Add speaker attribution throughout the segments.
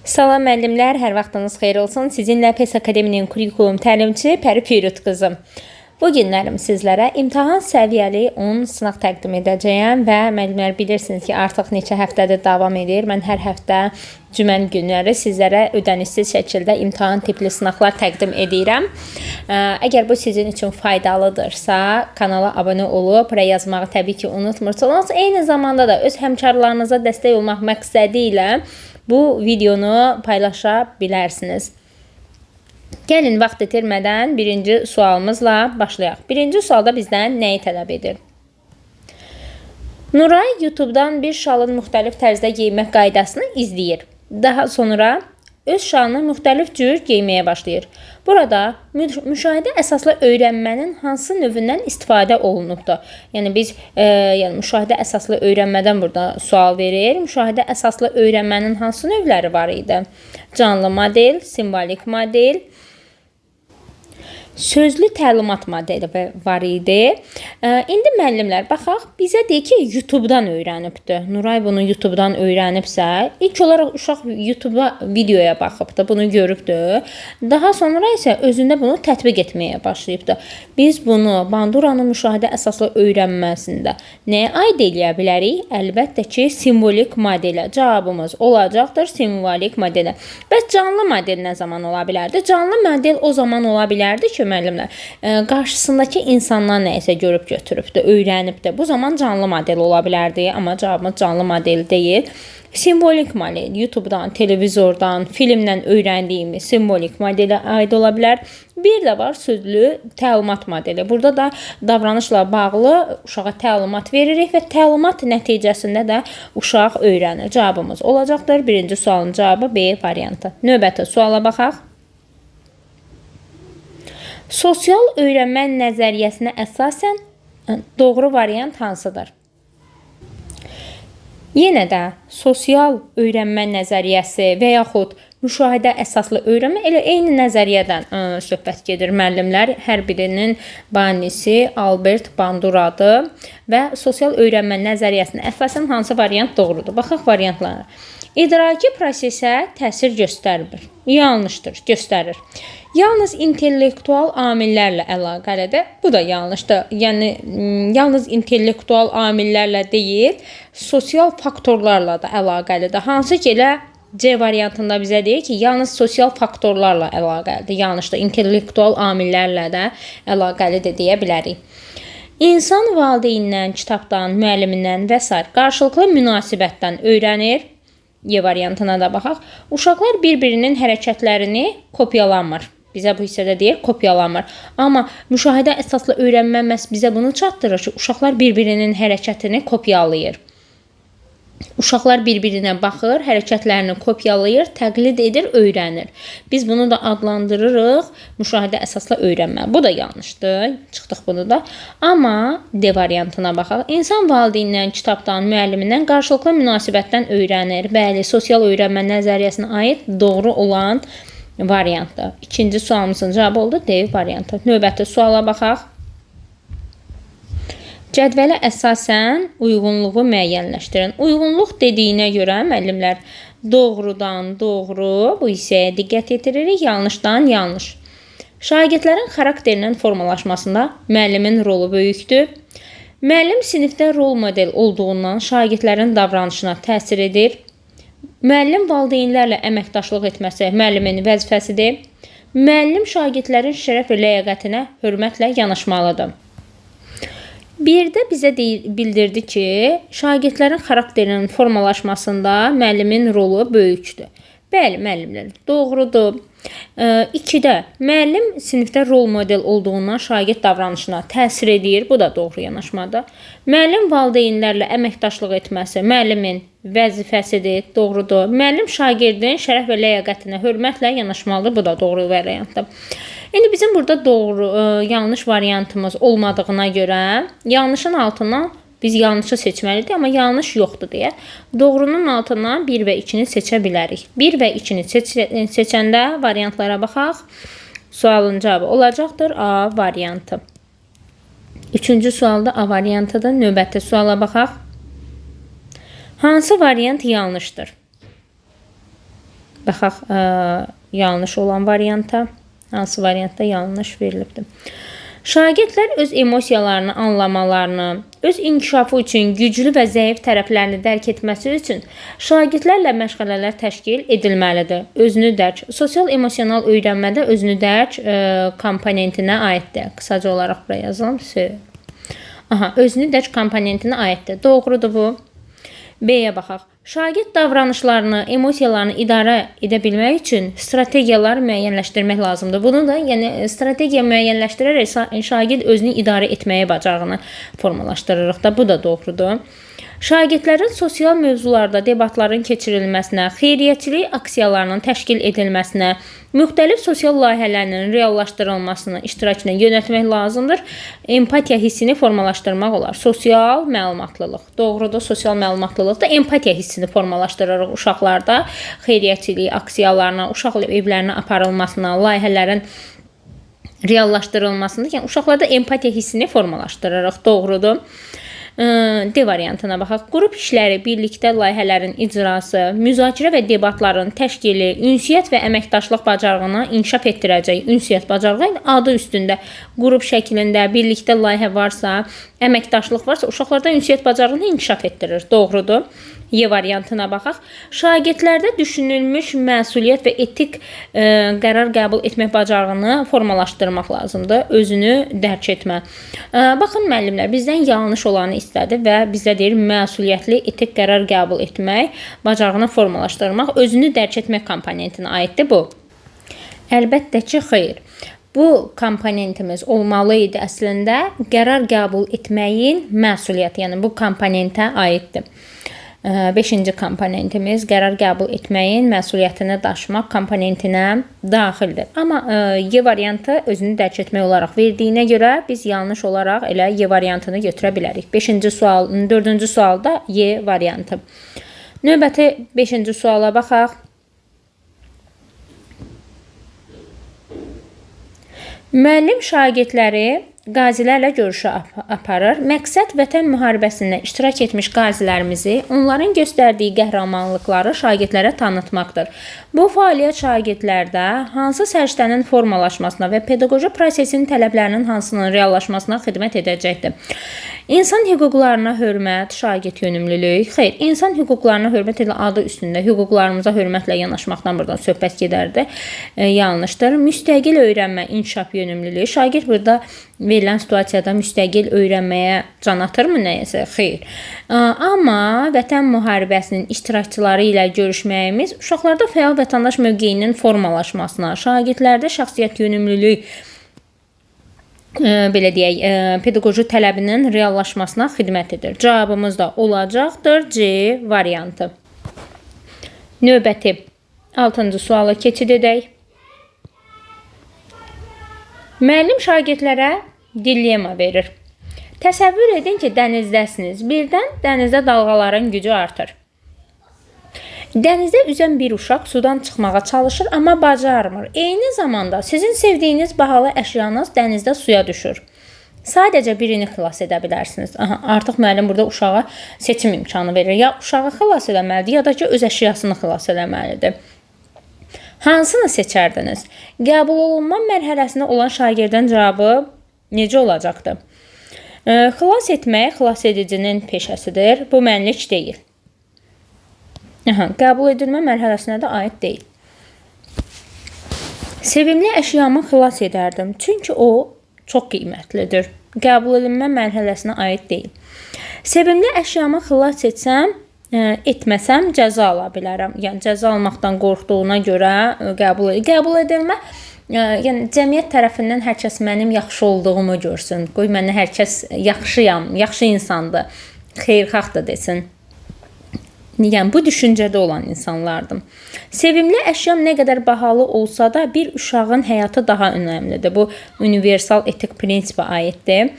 Speaker 1: Salam müəllimlər, hər vaxtınız xeyir olsun. Sizinlə PES Akademinin kurikulum təlimçi Pəri Pürüd qızım. Bu günlərim sizlərə imtahan səviyyəli 10 sınaq təqdim edəcəyəm və müəllimlər bilirsiniz ki, artıq neçə həftədir davam edir. Mən hər həftə cümə günləri sizlərə ödənişsiz şəkildə imtahan tipli sınaqlar təqdim edirəm. Əgər bu sizin üçün faydalıdırsa, kanala abunə olub rəy yazmağı təbii ki, unutmursunuz. Eyni zamanda da öz həmkarlarınıza dəstək olmaq məqsədi ilə bu videonu paylaşa bilərsiniz. Gəlin vaxt itirmədən birinci sualımızla başlayaq. Birinci sualda bizdən nəyi tələb edir? Nuray YouTube-dan bir şalın müxtəlif tərzdə geyinmək qaydasını izləyir. Daha sonra öz şalını müxtəlif cür geyməyə başlayır. Burada müşahidə əsaslı öyrənmənin hansı növündən istifadə olunubdur? Yəni biz yəni müşahidə əsaslı öyrənmədən burada sual verir. Müşahidə əsaslı öyrənmənin hansı növləri var idi? Canlı model, simvolik model, sözlü təlimat modeli var idi. İndi müəllimlər baxaq, bizə deyir ki, YouTube-dan öyrənibdir. Nuray bunu YouTube-dan öyrənibsə, ilk olaraq uşaq YouTube-a videoya baxıbdır, bunu görübdür. Daha sonra isə özündə bunu tətbiq etməyə başlayıbdır. Biz bunu Banduranın müşahidə əsaslı öyrənməsində nəyə aid eləyə bilərik? Əlbəttə ki, simvolik modelə. Cavabımız olacaqdır simvolik modelə. Bəs canlı model nə zaman ola bilərdi? Canlı model o zaman ola bilərdi ki, müəllimlər, qarşısındakı insandan nəyisə görüb götürübdür, öyrənibdir. Bu zaman canlı model ola bilərdi, amma cavabımız canlı model deyil. Simvolik model, YouTube-dan, televizordan, filmdən öyrəndiyimiz simvolik modelə aid ola bilər. Bir də var sözlü təlimat modeli. Burada da davranışla bağlı uşağa təlimat veririk və təlimat nəticəsində də uşaq öyrənir. Cavabımız olacaqdır. Birinci sualın cavabı B variantı. Növbəti suala baxaq. Sosial öyrənmə nəzəriyyəsinə əsasən doğru variant hansıdır? Yenə də sosial öyrənmə nəzəriyyəsi və yaxud müşahidə əsaslı öyrənmə elə eyni nəzəriyyədən söhbət gedir müəllimlər. Hər birinin banisi Albert Banduradır və sosial öyrənmə nəzəriyyəsinə əsasən hansı variant doğrudur? Baxaq variantlara. İdraki prosesə təsir göstərmir. Yanlışdır, göstərir. Yalnız intellektual amillərlə əlaqəlidir. Bu da yanlışdır. Yəni yalnız intellektual amillərlə deyil, sosial faktorlarla da əlaqəlidir. Hansı ki elə C variantında bizə deyir ki, yalnız sosial faktorlarla əlaqəlidir. Yanlışdır. İntellektual amillərlə də əlaqəlidir deyə bilərik. İnsan valideynindən, kitabdan, müəllimindən və sair qarşılıqlı münasibətdən öyrənir. Y variantına da baxaq. Uşaqlar bir-birinin hərəkətlərini kopyalamır. Bizə bu hissədə deyir, kopyalamır. Amma müşahidə əsaslı öyrənmə məhz bizə bunu çatdırır ki, uşaqlar bir-birinin hərəkətini kopyalayır. Uşaqlar bir-birinə baxır, hərəkətlərini kopyalayır, təqlid edir, öyrənir. Biz bunu da adlandırırıq müşahidə əsaslı öyrənmə. Bu da yanlışdır. Çıxdıq bunu da. Amma D variantına baxaq. İnsan valideynindən, kitabdan, müəllimindən qarşılıqlı münasibətdən öyrənir. Bəli, sosial öyrənmə nəzəriyyəsinə aid doğru olan variantdır. İkinci sualımızın cavabı oldu D variantı. Növbəti suala baxaq. Cədvələ əsasən uyğunluğu müəyyənləşdirin. Uyğunluq dediyinə görə müəllimlər doğrudan doğru bu hissəyə diqqət yetiririk, yanlışdan yanlış. Şagirdlərin xarakterinin formalaşmasında müəllimin rolu böyükdür. Müəllim sinifdə rol model olduğundan şagirdlərin davranışına təsir edir. Müəllim valideynlərlə əməkdaşlıq etməsi müəllimin vəzifəsidir. Müəllim şagirdlərin şərəf və ləyaqətinə hörmətlə yanaşmalıdır. Birdə bizə bildirdi ki, şagirdlərin xarakterinin formalaşmasında müəllimin rolu böyükdür. Bəli, müəllimlər, doğrudur. 2-də müəllim sinifdə rol model olduğundan şagird davranışına təsir edir. Bu da doğru yanaşmadır. Müəllim valideynlərlə əməkdaşlıq etməsi müəllimin vəzifəsidir. Doğrudur. Müəllim şagirdin şərəf və ləyaqətinə hörmətlə yanaşmalıdır. Bu da doğru variantdır. İndi bizim burada doğru, yanlış variantımız olmadığına görə yanlışın altından biz yanlışı seçməliydik, amma yanlış yoxdur deyə doğrunun altından 1 və 2-ni seçə bilərik. 1 və 2-ni seçəndə variantlara baxaq. Sualın cavabı olacaqdır A variantı. Üçüncü sualda A variantıdır. Növbəti suala baxaq. Hansı variant yanlışdır? Baxaq yanlış olan varianta. Hansı variantda yanlış verilibdir? Şagirdlər öz emosiyalarını anlamalarını, öz inkişafı üçün güclü və zəif tərəflərini dərk etməsi üçün şagirdlərlə məşğələlər təşkil edilməlidir. Özünü dərk, sosial emosional öyrənmədə özünü dərk komponentinə aiddir. Qısaca olaraq bura yazım. Aha, özünü dərk komponentinə aiddir. Doğrudur bu. B-yə baxaq. Şagird davranışlarını, emosiyalarını idarə edə bilmək üçün strategiyalar müəyyənləşdirmək lazımdır. Bunu da, yəni strategiya müəyyənləşdirərək şagird özünü idarə etməyi bacarığını formalaşdırırıq da. Bu da doğrudur. Şagirdlərin sosial mövzularda debatların keçirilməsinə, xeyriyyəçilik aksiyalarının təşkil edilməsinə, müxtəlif sosial layihələrinin reallaşdırılmasına iştirakına yönəltmək lazımdır. Empatiya hissini formalaşdırmaq olar. Sosial məlumatlılıq. Doğrudur, sosial məlumatlılıq da empatiya hissini formalaşdırırıq uşaqlarda. Xeyriyyəçilik aksiyalarına, uşaq evlərinə aparılmasına, layihələrin reallaşdırılmasında, yəni uşaqlarda empatiya hissini formalaşdırırıq. Doğrudur. D variantına baxaq. Qrup işləri, birlikdə layihələrin icrası, müzakirə və debatların təşkili, ünsiyyət və əməkdaşlıq bacarığını inkişaf etdirəcək. Ünsiyyət bacarığı adı üstündə qrup şəklində birlikdə layihə varsa, əməkdaşlıq varsa, uşaqlarda ünsiyyət bacarığını inkişaf etdirir. Doğrudur. Y variantına baxaq. Şagirdlərdə düşünülmüş məsuliyyət və etik qərar qəbul etmək bacarığını formalaşdırmaq lazımdır. Özünü dərk etmə. Baxın müəllimlər, bizdən yanlış olanı istədi və bizə deyir məsuliyyətli etik qərar qəbul etmək bacarığını formalaşdırmaq, özünü dərk etmək komponentinə aiddir bu. Əlbəttə ki, xeyr. Bu komponentimiz olmalı idi əslində qərar qəbul etməyin məsuliyyəti, yəni bu komponentə aiddir. 5-ci komponentimiz qərar qəbul etməyin məsuliyyətini daşımaq komponentinə daxildir. Amma Y variantı özünü dərk etmək olaraq verdiyinə görə biz yanlış olaraq elə Y variantını götürə bilərik. 5-ci sual, 4-cü sualda Y variantı. Növbəti 5-ci suala baxaq. Müəllim şagirdləri qazilərlə görüşü aparır. Məqsəd vətən müharibəsində iştirak etmiş qazilərimizi, onların göstərdiyi qəhrəmanlıqları şagirdlərə tanıtmaqdır. Bu fəaliyyət şagirdlərdə hansı səriştənin formalaşmasına və pedaqoji prosesin tələblərinin hansının reallaşmasına xidmət edəcəkdir? İnsan hüquqlarına hörmət, şagird yönümlülük. Xeyr, insan hüquqlarına hörmət elə adı üstündə hüquqlarımıza hörmətlə yanaşmaqdan buradan söhbət gedərdi. Yanlışdır. Müstəqil öyrənmə, inkişaf yönümlülüyü. Şagird burada verilən situasiyada müstəqil öyrənməyə can atırmı nəyəsə? Xeyr. Amma vətən müharibəsinin iştirakçıları ilə görüşməyimiz uşaqlarda fəal vətəndaş mövqeyinin formalaşmasına, şagirdlərdə şəxsiyyət yönümlülük, belə deyək, pedaqoji tələbinin reallaşmasına xidmət edir. Cavabımız da olacaqdır C variantı. Növbəti 6-cı suala keçid edək. Müəllim şagirdlərə dilema verir. Təsəvvür edin ki, dənizdəsiniz. Birdən dənizdə dalğaların gücü artır. Dənizdə üzən bir uşaq sudan çıxmağa çalışır, amma bacarmır. Eyni zamanda sizin sevdiyiniz bahalı əşyanız dənizdə suya düşür. Sadəcə birini xilas edə bilərsiniz. Aha, artıq müəllim burada uşağa seçim imkanı verir. Ya uşağı xilas eləməlidir, ya da ki, öz əşyasını xilas eləməlidir. Hansını seçərdiniz? Qəbul olunma mərhələsində olan şagirdin cavabı necə olacaqdır? Xilas etmək xilas edicinin peşəsidir. Bu mənlik deyil. Aha, qəbul edilmə mərhələsinə də aid deyil. Sevimli əşyamı xilas edərdim. Çünki o çox qiymətlidir. Qəbul edilmə mərhələsinə aid deyil. Sevimli əşyamı xilas etsəm, etməsəm cəza ala bilərəm. Yəni cəza almaqdan qorxduğuna görə qəbul edilmə, yəni cəmiyyət tərəfindən hər kəs mənim yaxşı olduğumu görsün. Qoy məni hər kəs yaxşıyam, yaxşı insandır, xeyirxahdır desin. Yəni bu düşüncədə olan insanlardım. Sevimli əşyam nə qədər bahalı olsa da bir uşağın həyatı daha önəmlidir. Bu universal etik prinsipə aiddir.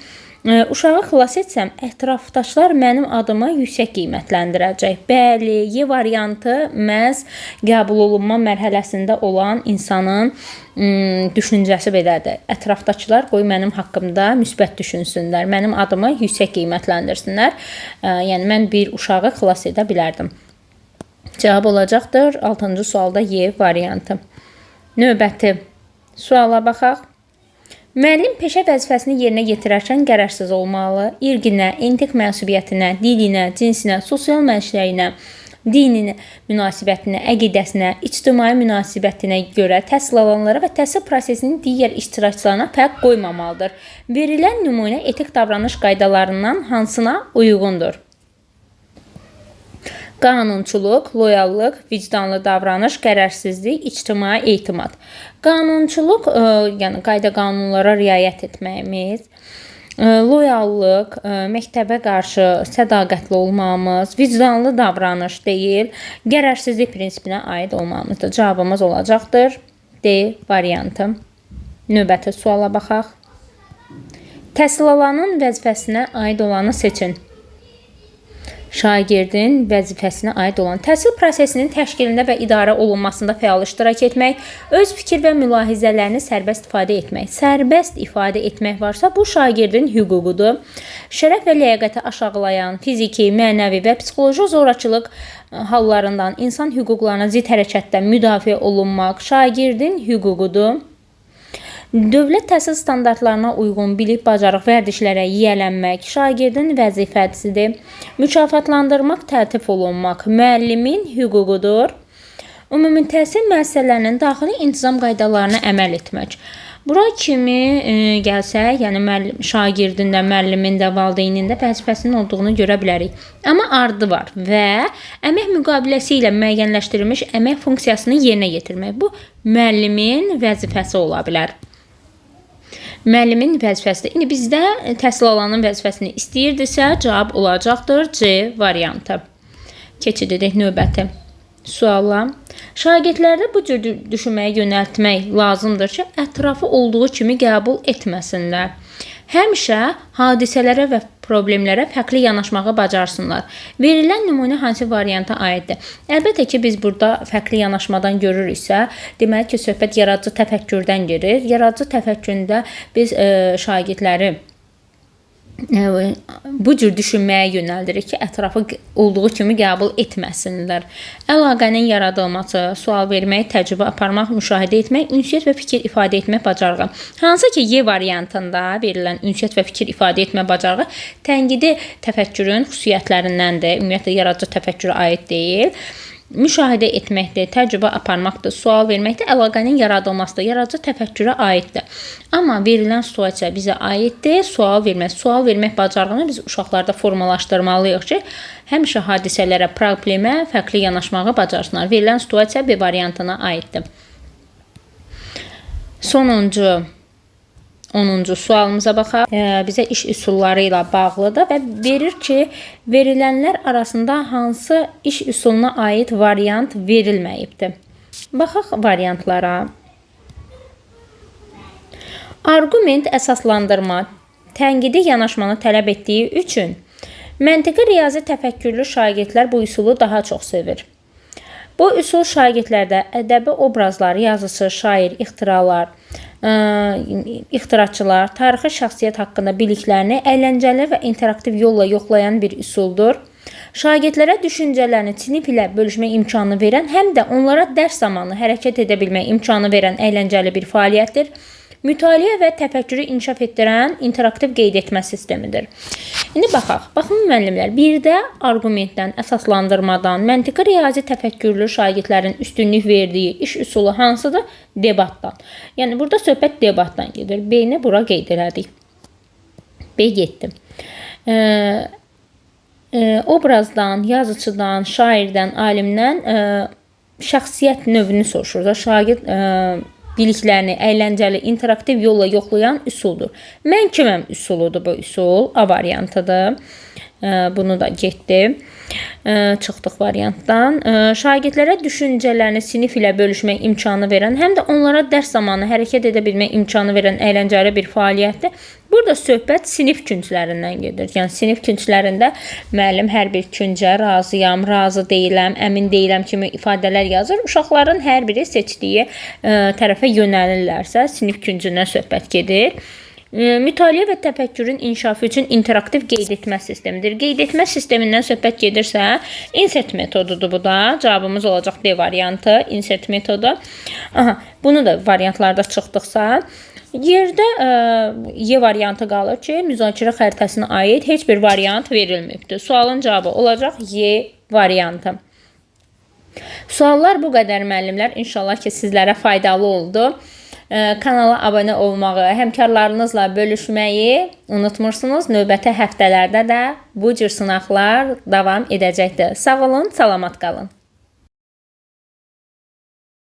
Speaker 1: Uşağı xilas etsəm, ətrafdaşlar mənim adımı yüksək qiymətləndirəcək. Bəli, Y variantı məhz qəbul olunma mərhələsində olan insanın düşüncəsi belədir. Ətrafdakılar qoy mənim haqqımda müsbət düşünsünlər, mənim adımı yüksək qiymətləndirsinlər. Yəni mən bir uşağı xilas edə bilərdim. Cavab olacaqdır 6-cı sualda Y variantı. Növbəti suala baxaq. Müəllim peşə vəzifəsini yerinə yetirərkən qərəzsiz olmalı, irqinə, etnik mənsubiyyətinə, dilinə, cinsinə, sosial mənşəyinə, dininə, münasibətinə, əqidəsinə, ictimai münasibətinə görə təhsil alanlara və təhsil prosesinin digər iştirakçılarına fərq qoymamalıdır. Verilən nümunə etik davranış qaydalarından hansına uyğundur? Qanunçuluq, loyallıq, vicdanlı davranış, qərəzsizlik, ictimai etimad. Qanunçuluq, yəni qayda-qanunlara riayət etməyimiz, loyallıq, məktəbə qarşı sədaqətli olmamız, vicdanlı davranış deyil, qərəzsizlik prinsipinə aid olmamızdır. Cavabımız olacaqdır D variantı. Növbəti suala baxaq. Təhsil alanın vəzifəsinə aid olanı seçin. Şagirdin vəzifəsinə aid olan təhsil prosesinin təşkilində və idarə olunmasında fəal iştirak etmək, öz fikir və mülahizələrini sərbəst ifadə etmək. Sərbəst ifadə etmək varsa, bu şagirdin hüququdur. Şərəf və ləyaqəti aşağılayan fiziki, mənəvi və psixoloji zorakılıq hallarından, insan hüquqlarına zidd hərəkətdən müdafiə olunmaq şagirdin hüququdur. Dövlət təhsil standartlarına uyğun bilik, bacarıq, vərdişlərə yiyələnmək şagirdin vəzifəsidir. Mükafatlandırmaq, təltif olunmaq müəllimin hüququdur. Ümumi təhsil müəssisələrinin daxili intizam qaydalarına əməl etmək. Bura kimi gəlsək, yəni müəllim, şagirdin də, müəllimin də, valideynin də vəzifəsinin olduğunu görə bilərik. Amma ardı var və əmək müqaviləsi ilə müəyyənləşdirilmiş əmək funksiyasını yerinə yetirmək. Bu müəllimin vəzifəsi ola bilər. Müəllimin vəzifəsidir. İndi bizdə təhsil alanın vəzifəsini istəyirdisə, cavab olacaqdır C variantı. Keçid edək növbəti suala. Şagirdlərdə bu cür düşünməyə yönəltmək lazımdır ki, ətrafı olduğu kimi qəbul etməsinlər. Həmişə hadisələrə və problemlərə fərqli yanaşmağı bacarsınlar. Verilən nümunə hansı varianta aiddir? Əlbəttə ki, biz burada fərqli yanaşmadan görürüksə, deməli ki, söhbət yaradıcı təfəkkürdən gedir. Yaradıcı təfəkkürdə biz şagirdləri bu cür düşünməyə yönəldirik ki, ətrafı olduğu kimi qəbul etməsinlər. Əlaqənin yaradılması, sual vermək, təcrübə aparmaq, müşahidə etmək, ünsiyyət və fikir ifadə etmək bacarığı. Hansı ki, Y variantında verilən ünsiyyət və fikir ifadə etmə bacarığı tənqidi təfəkkürün xüsusiyyətlərindəndir. Ümumiyyətlə, yaradıcı təfəkkürə aid deyil. Müşahidə etməkdir, təcrübə aparmaqdır, sual verməkdir, əlaqənin yaradılmasıdır, yaradıcı təfəkkürə aiddir. Amma verilən situasiya bizə aiddir, sual vermək. Sual vermək bacarığını biz uşaqlarda formalaşdırmalıyıq ki, həmişə hadisələrə, problemə fərqli yanaşmağı bacarsınlar. Verilən situasiya B variantına aiddir. Sonuncu 10-cu sualımıza baxaq. Bizə iş üsulları ilə bağlıdır və verir ki, verilənlər arasında hansı iş üsuluna aid variant verilməyibdir. Baxaq variantlara. Arqument əsaslandırma, tənqidi yanaşmanı tələb etdiyi üçün məntiqi riyazi təfəkkürlü şagirdlər bu üsulu daha çox sevir. Bu üsul şagirdlərdə ədəbi obrazlar, yazıçı, şair, ixtiralar, ixtiraçılar, tarixi şəxsiyyət haqqında biliklərini əyləncəli və interaktiv yolla yoxlayan bir üsuldur. Şagirdlərə düşüncələrini sinif ilə bölüşmək imkanı verən, həm də onlara dərs zamanı hərəkət edə bilmək imkanı verən əyləncəli bir fəaliyyətdir. Mütaliə və təfəkkürü inkişaf etdirən interaktiv qeyd etmə sistemidir. İndi baxaq. Baxın müəllimlər, birdə arqumentdən, əsaslandırmadan, məntiqi riyazi təfəkkürlü şagirdlərin üstünlük verdiyi iş üsulu hansıdır? Debatdan. Yəni burada söhbət debatdan gedir. B-ni bura qeyd elədik. B getdi. Obrazdan, yazıçıdan, şairdən, alimdən şəxsiyyət növünü soruşur. Şagird biliklərini əyləncəli, interaktiv yolla yoxlayan üsuldur. Mən kiməm üsuludur bu üsul. A variantıdır. Bunu da getdi. Çıxdıq variantdan. Şagirdlərə düşüncələrini sinif ilə bölüşmək imkanı verən, həm də onlara dərs zamanı hərəkət edə bilmək imkanı verən əyləncəli bir fəaliyyətdir. Burada söhbət sinif künclərindən gedir. Yəni sinif künclərində müəllim hər bir küncə razıyam, razı deyiləm, əmin deyiləm kimi ifadələr yazır. Uşaqların hər biri seçdiyi tərəfə yönəlirlərsə, sinif küncündən söhbət gedir. Mütaliə və təfəkkürün inkişafı üçün interaktiv qeyd etmə sistemidir. Qeyd etmə sistemindən söhbət gedirsə, insert metodudur bu da. Cavabımız olacaq D variantı, insert metodu. Aha, bunu da variantlarda çıxdıqsa, yerdə Y variantı qalır ki, müzakirə xəritəsinə aid heç bir variant verilməyibdir. Sualın cavabı olacaq Y variantı. Suallar bu qədər müəllimlər. İnşallah ki, sizlərə faydalı oldu. Kanala abunə olmağı, həmkarlarınızla bölüşməyi unutmursunuz. Növbəti həftələrdə də bu cür sınaqlar davam edəcəkdir. Sağ olun, salamat qalın.